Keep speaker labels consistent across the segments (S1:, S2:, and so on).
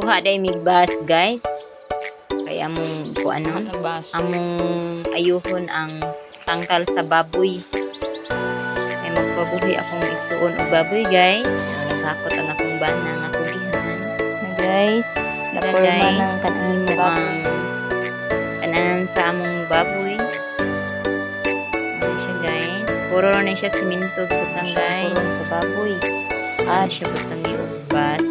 S1: Kuha day mig bus, guys. Kay among kuanon,
S2: Bus.
S1: Among ayuhon ang tangkal sa baboy. Kay magpabuhi akong igsuon og baboy, guys. Naghakot ang akong bana nga kugihan.
S2: Na guys,
S1: Tara,
S2: naporma
S1: guys,
S2: ng kanan sa
S1: imo
S2: baboy.
S1: Ang kananan sa among baboy. Ano siya, guys? Puro na siya simento butang, guys.
S2: Purong sa baboy.
S1: At siya butang og bus.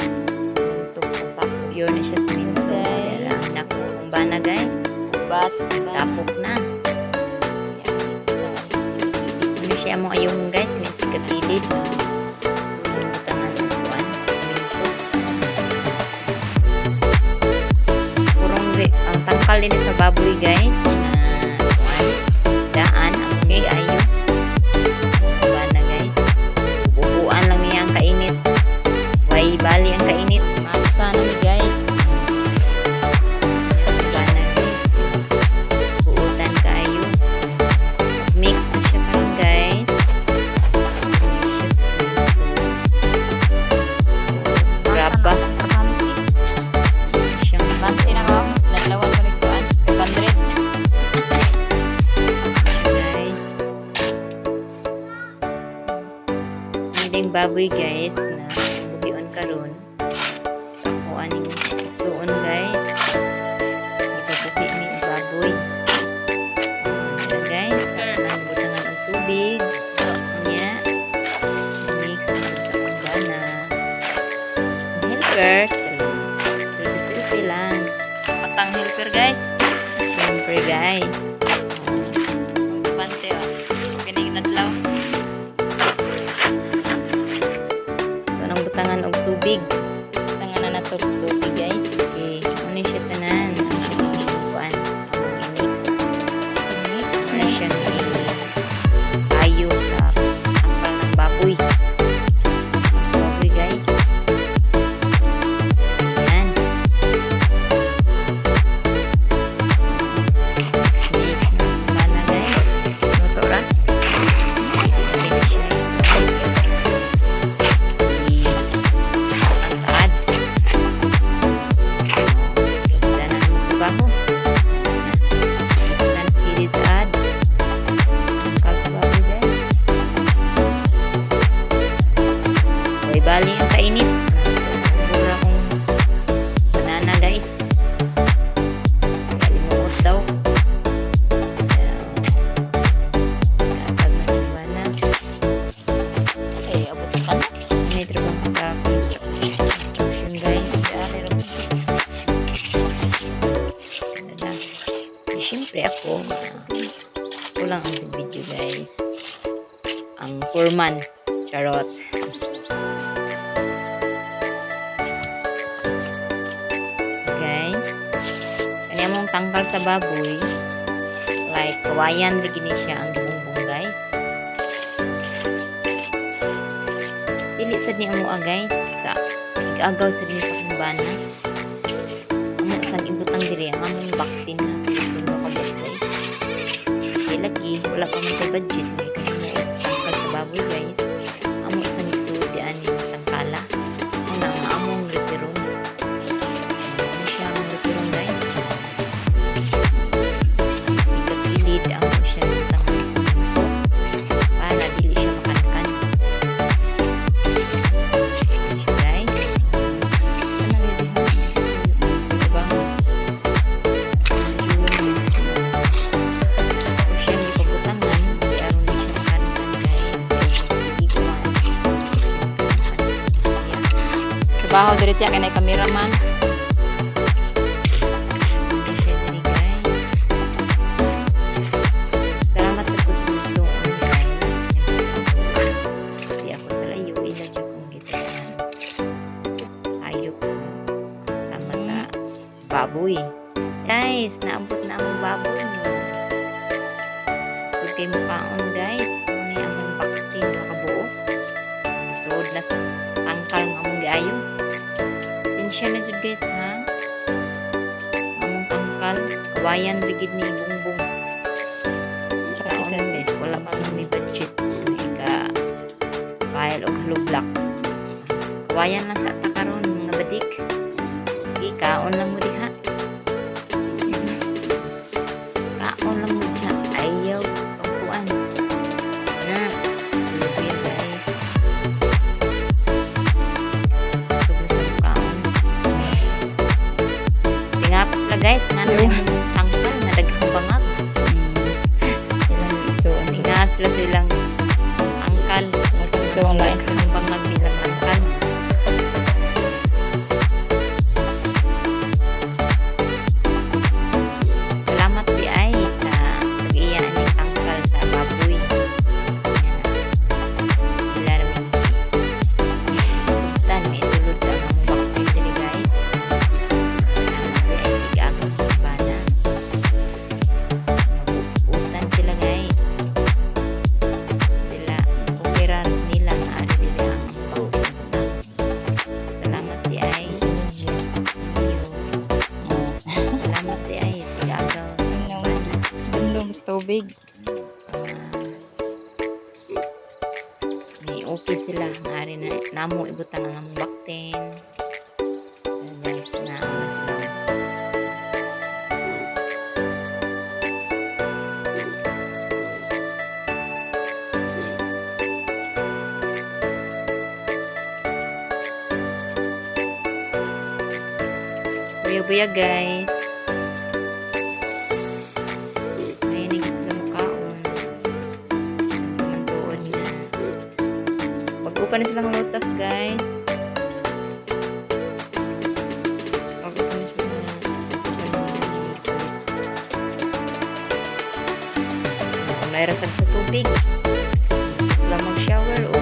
S2: Ito sa sako.
S1: Pure na siya simento.
S2: Guys.
S1: Ang nakot sa akong bana, guys.
S2: Bus.
S1: Tapok na. Ano siya among ayuhon, guys? May tigakilid. Butangan ng kuan. Simento. Purong ang tangkal din sa baboy, guys, na kuan. Daan ang ayo. Bana, guys. Bubuan lang niya ang kainit. Way bali ang kainit.
S2: Masa na ni, guys.
S1: Bana, guys. Buutan kayo. Mix na siya karon, guys. Mix siya sa simento. Graba. Siyang
S2: Bante na ko. Nadlawan ko ni kuan. 500.
S1: Guys. Ang baboy, guys, na buhion karon. Sa ako aning suon, guys. Ipabuhi ni ang baboy. Ano, guys, ako nang butangan og tubig. Nya. Mix na pud sa akong bana. Ang helper, selfie selfie lang.
S2: Patang helper, guys.
S1: Siyempre, guys.
S2: Bante oh. Kining nadlaw.
S1: Ito nang butangan og tubig.
S2: Tangan na nato tubig, guys.
S1: Okay, ano siya tanan? Ang among kuan, among i-mix.
S2: Mix
S1: Ano
S2: na.
S1: Siyang ayo sa tangkal ng baboy. Baboy, guys. Yan. Mix na bana, guys.
S2: Luto ra.
S1: Pwede na siya. Ang taad. Ganda na ang trabaho. Sana sa kilid sa ad. Tangkal sa baboy, guys. Way bali ang kainit. Pura kong banana, guys. Kalimuot daw. Kaya, katag na ng bana.
S2: Eh, abot ka na.
S1: May trabaho sa construction, guys.
S2: Dari ra.
S1: Dada. Eh, siyempre ako, ako lang ang video, guys. Ang foreman. Charot. Guys, kanya mong tangkal sa baboy, like kawayan lagi ni siya ang gibungbong, guys. Dili sad ni amo, guys, sa igagaw sad ni sa akong bana. Amo sang ibutang diri ang among baktin nga pito ka buok, guys. Kay lagi wala pa man kay budget kay kanimo og tangkal sa baboy, guys. Amo sang isuod di ani tangkala. Una ang among reperon. Ano siya ang reperon, guys? Sa kilid amo siya butang sa para dili siya makankan. Ano siya, guys?
S2: Kanang diha. Trabaho.
S1: Kung siyang gipabutangan, di aron di siya makankan, guys. Kaya pag siya.
S2: Trabaho diri tiya kay cameraman.
S1: Hindi siya diri, guys. Salamat sa kusong, guys. Di ako sa layo, ila jud kong gitagaan. Hayop ko. Sama sa baboy. Guys, naabot na among baboy nyo. So, kay mukaon, guys. Ano ni among baktin nga kabuo. Isuod na sa tangkal nga among giayo. Sinsya na jud, guys, ha. Among tangkal, kawayan bigid ni bungbong. Saon, guys, wala pa may budget. Ka file og hollow block. Kawayan lang sa ta karon, mga badik. Okay. Kaon lang mo diha. Kaon lang mo diha. Ayaw kuan. Na. Buya guys. Tugos na mo kaon. Tingapas la guys, nga na yung tangkal nga daghang bangag.
S2: Ilang igsuon sa
S1: Tingapas la silang angkal.
S2: Mas igsuon lain.
S1: Daghang bangag nilang angkal. Salamat di ay sa pag-iya ning tangkal sa baboy. Ila ra mi tan may sulod sa among bakti diri guys. Salamat di ay tig-agaw sa bana. Utan sila guys. Sila okay ra nila nga ari diri ang bakti. Salamat di ay. Salamat di ay tig-agaw sa bana.
S2: Dumdum sa tubig.
S1: May okay sila nga ari na namo ibutang ang among bakten. Ayan, guys, na na sila. Buya-buya guys. Mahinig sila mukaon. Mantuon na. Pag-upa na silang lotas guys. Pag-upa na sila. Mayroon sa tubig. Sila mag-shower.